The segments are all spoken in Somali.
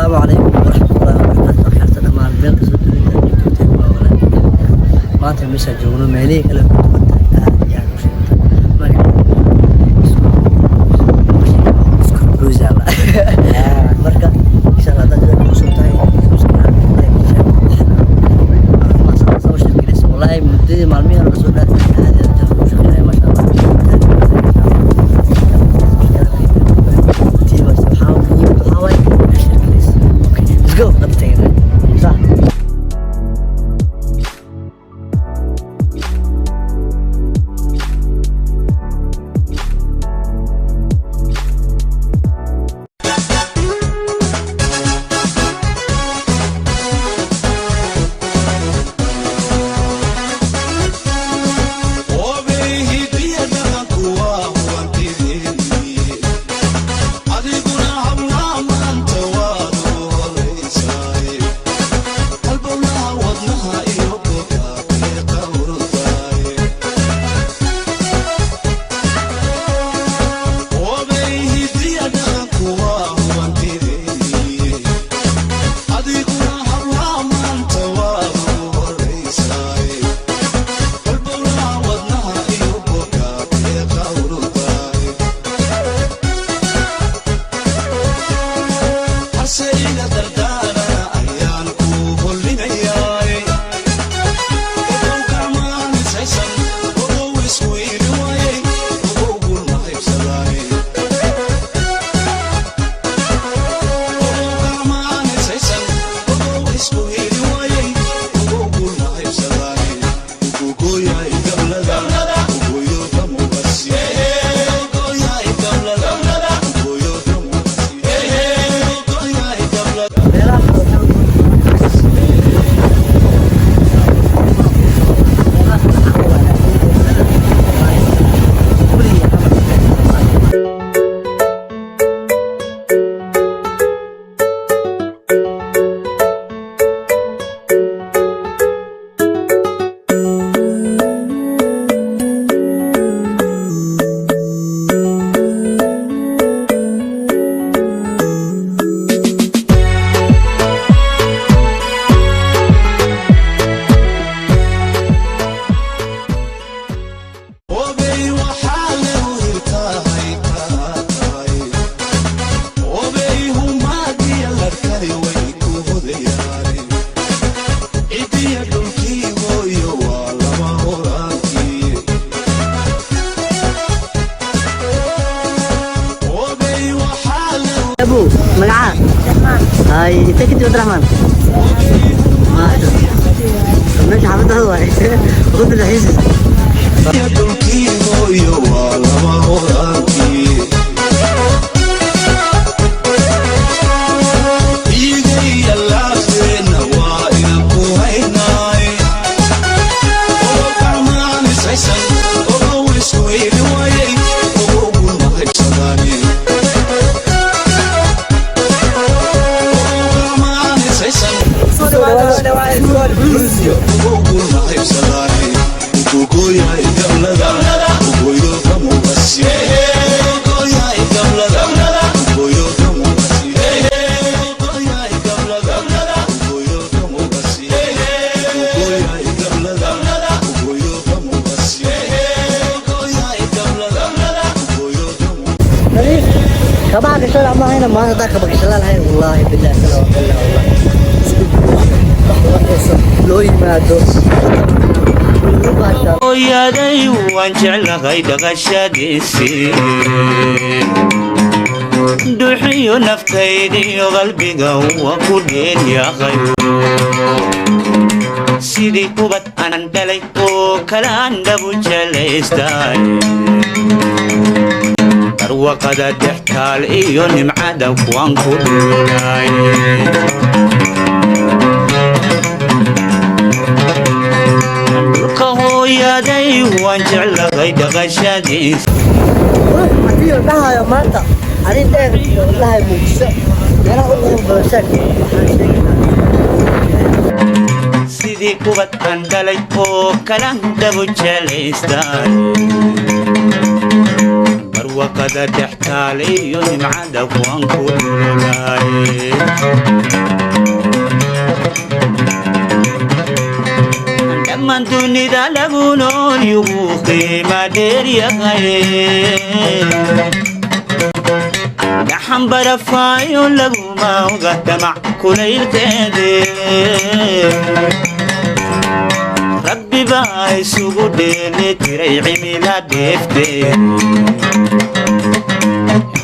Asalaamu calaykum waraxmatullaahi wabarakaatu. Akhyaarta dhammaan meel kastoo dunida aad joogteen, waa walaalkiin. Maanta meeshaan joogno meelihii kale ku duwan tahay, aad iyo aad u sheegta magaca School Blues. Marka insha Allah, haddaad ku cusub tahay, subscribe, like, share, soo share. Wallahi muddadii maalmihii hore soo dhaafay aad iyo aad u shaqeynaya, masha Allah. Waxaa muhiimad waxaa waaye share garayso. Okay, let's go. Dabtayna sax. Adiguna hablaha maanta waad u horaysaay, halbowlaha wadnaha iyo bogaadee qawrdaay. Hidiya dhaqanku waa hubantideeni, adiguna hablaha maanta waad u horaysaay, halbowlaha wadnaha iyo bogaadee qawrdaay. Hase iga dardaarana ayaan ku hollinayaay, ogow gacmaanisaysan, ogow isku iili waayay, ogow gulma qaybsadaay. Ogow gacmaanisaysan, ogow isku iili waayay, ogow gulma qaybsadaay. Ugogoyaay gablada, ugoyo kamugasi, ugogoyaay gablada, ugoyo kamugasi, ugogoyaay gablada. Meelaha Obey, waxaa lagu hirtahay tahay, obey humaadiya larkani way ku hodayaane, cidiya dhulkii hooyo waa lama horaantii. Obey waxaa lagu Abu, magacaa? Hay, intee kadib Abdiraxmaan? Maasha. Meesha xaafaddaada waay. Ugu dalxiisis. Dhulkii hooyo waa lama horaantii, dhiigaya laabteenna waa inan ku haynaay. Ogow gacmaanisaysan, ogow isku heli waayay, ogow gulma qaybsadaani. Ogow gacmaanisaysan, ogow gulma qaybsadaani. Ugogoyaay gablada, ugoyo kamugasi, ugogoyaay gablada, ugoyo kamugasi, ugogoyaay gablada, ugoyo kamugasi, ugogoyaay gablada, ugoyo kamugasi, ugogoyaay gablada, ugoyo kamugasi. Nadiif. Kabaha gashan ama hayna maanta haddaan kaba gashan lahayn, wallaahi billahi kala billah, wallahi. Isku wax loo yimaado. Lagu baashaa. Hooyaday waan jeclahay dhaqashadiisii, duxiyo naftaydiyo qalbiga waa ku dheelyaqay, sidii ubad aanan dhalay oo kalaan dhabu jelaystay, barwaqada dhextaal iyo nimcada waan ku dhuulay. Dhulka hooyaday waan jeclahay dhaqashadiis. Haddii la dhahayo maanta arrin dheer iyo la dhahayo Muqdisho meelaha ugu qurux badan sheeg, waxaan sheegi lahaa Sidii ubad aan dhalay oo kalaan dhabu jelaystay. Barwaqada dhextaale iyo nimcada kuwan ku dhululaaye. Dhammaan dunida lagu nool yugu qiima dheeryahay. Gaxan barafaayo laguma oga damac kulaylkeede. Rabbi baa isugu dheeli tiray cimila dheefteede.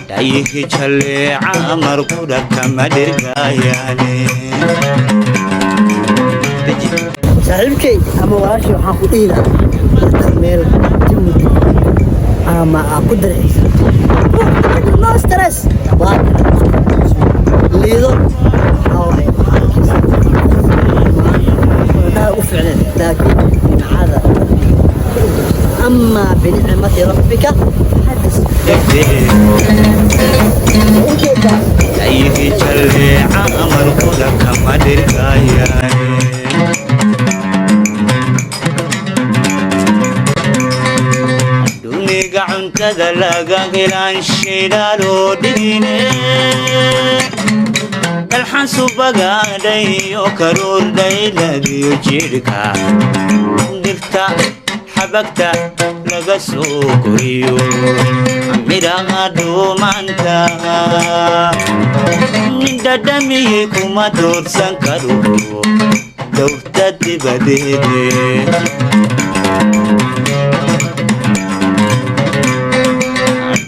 Dhayihi jalleeca markudha kama dhirgaayaane. Saaxiibkay ama walaashay, waxaan ku dhihi lahaa, hadda meel jawi ama aad ku dalxiisa, no stress, waa Liido. Waxaa waaye, waxaa arkaysaa indhaha u ficneen, laakiin nimcada أما بنعمة ربك فحدث. Ujeedaa. Dhayihi jalleeca markudha kama dhirgaayaane. Duniga cuntada laga helaan shidaaloo dhigine, dalxan subagaadhayo karuur dhayladiyo jidhka, dhirta xabagta laga soo koriyo, midhaha dhuumanta dhadhamiyey kuma doorsan karo dowrta dibadeede.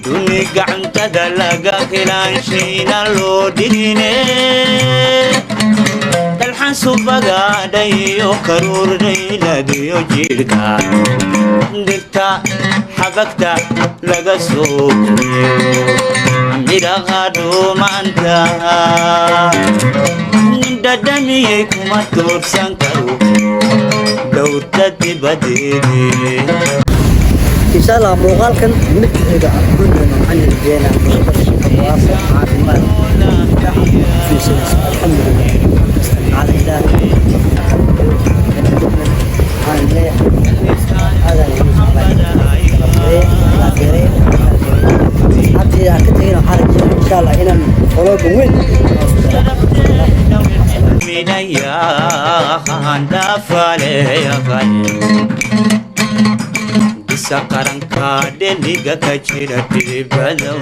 Duniga cuntada laga helaan shayna loo dhigine, dalxan subagaadhayo karuur dhayladiyo jidhka, dhirta xabagta laga soo koriyo, midhaha dhuumanta dhadhamiyey kuma doorsan karo dowrta dibadeede. Insha Allah muuqaalkan mid xiga aan ku doono, waxaan rajeynaa barwaaqo, caafimaad fiirsanayso. Alxamdulilah, على ilaahay waxaan leeyahay aadaan idin jeclahay. Hadii aan ka tegin, waxaan rajeynaa insha Allah inaan vlog-ga weyn Minayahan dhaafaleeyaqay bisa qaranka dheliga ka jira dhibada.